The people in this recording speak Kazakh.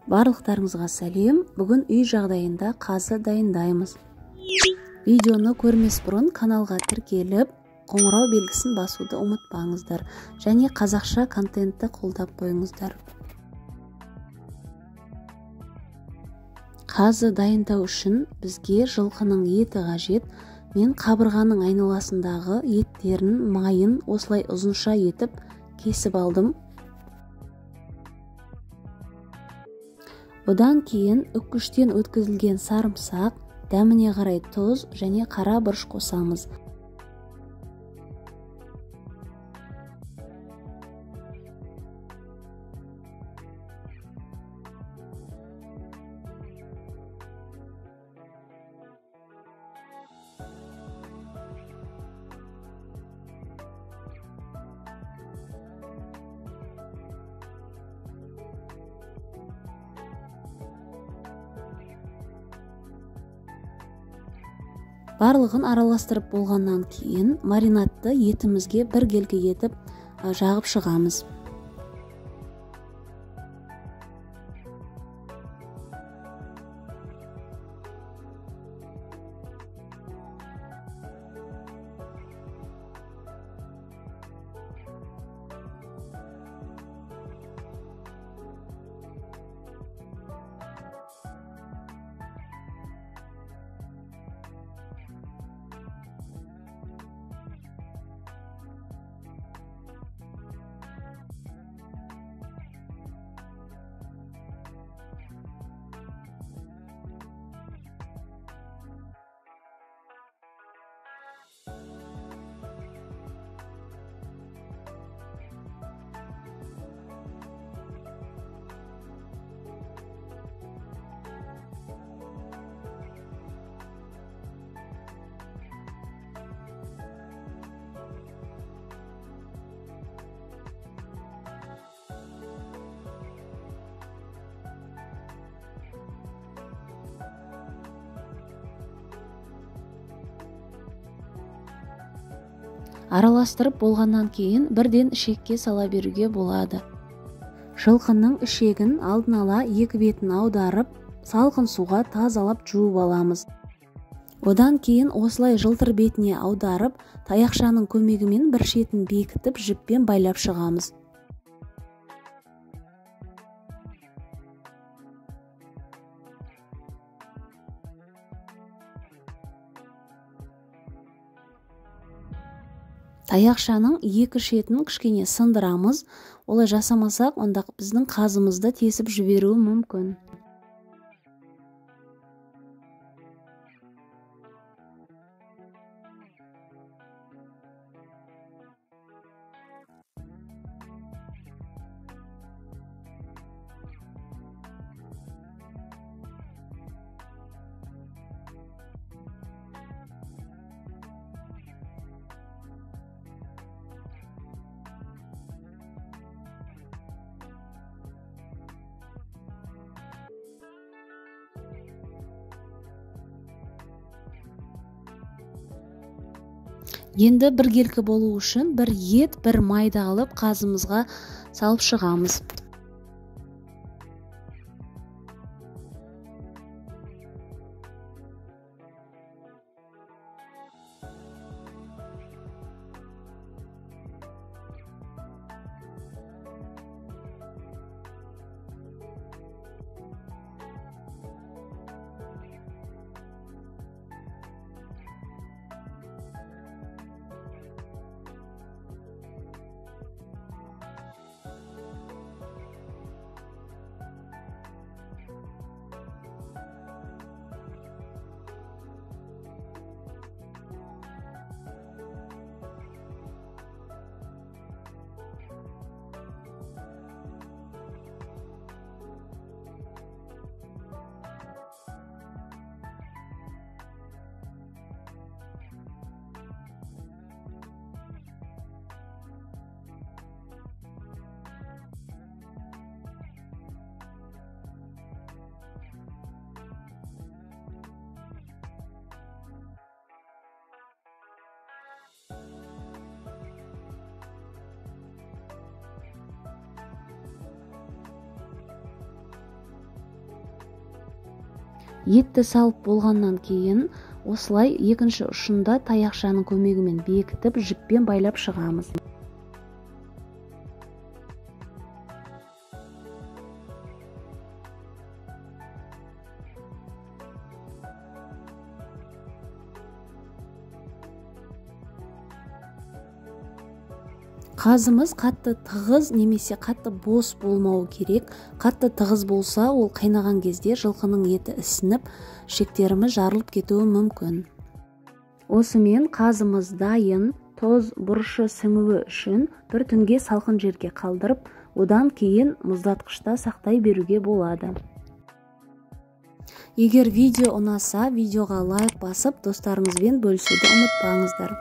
Барлықтарыңызға сәлем. Бүгін үй жағдайында қазы дайындаймыз. Видеоны көрмес бұрын каналға тіркеліп, қоңырау белгісін басуды ұмытпаңыздар және қазақша контентті қолдап қойыңыздар. Қазы дайындау үшін бізге жылқының еті қажет. Мен қабырғаның айналасындағы еттерін, майын осылай ұзынша етіп кесіп алдым. Бұдан кейін үккіштен өткізілген сарымсақ, дәміне қарай тұз және қара бұрыш қосамыз. Барлығын араластырып болғаннан кейін маринадты етімізге біркелкі етіп жағып шығамыз. Араластырып болғаннан кейін бірден ішекке сала беруге болады. Жылқының ішегін алдын ала екі бетін аударып, салқын суға тазалап жуып аламыз. Одан кейін осылай жылтыр бетіне аударып, таяқшаның көмегімен бір шетін бекітіп, жіппен байлап шығамыз. Таяқшаның екі шетін кішкене сындырамыз. Олай жасамасақ, онда біздің қазымызды тесіп жіберуі мүмкін. Енді біркелкі болу үшін бір ет, бір майды алып қазымызға салып шығамыз. Етті салып болғаннан кейін осылай екінші ұшында таяқшаның көмегімен бекітіп, жіппен байлап шығамыз. Қазымыз қатты тығыз немесе қатты бос болмауы керек. Қатты тығыз болса, ол қайнаған кезде жылқының еті ісініп, ішектеріміз жарылып кетуі мүмкін. Осымен қазымыз дайын. Тұз, бұрышы сіңуі үшін бір түнге салқын жерге қалдырып, одан кейін мұздатқышта сақтай беруге болады. Егер видео ұнаса, видеоға лайк басып, достарыңызбен бөлісуді ұмытпаңыздар.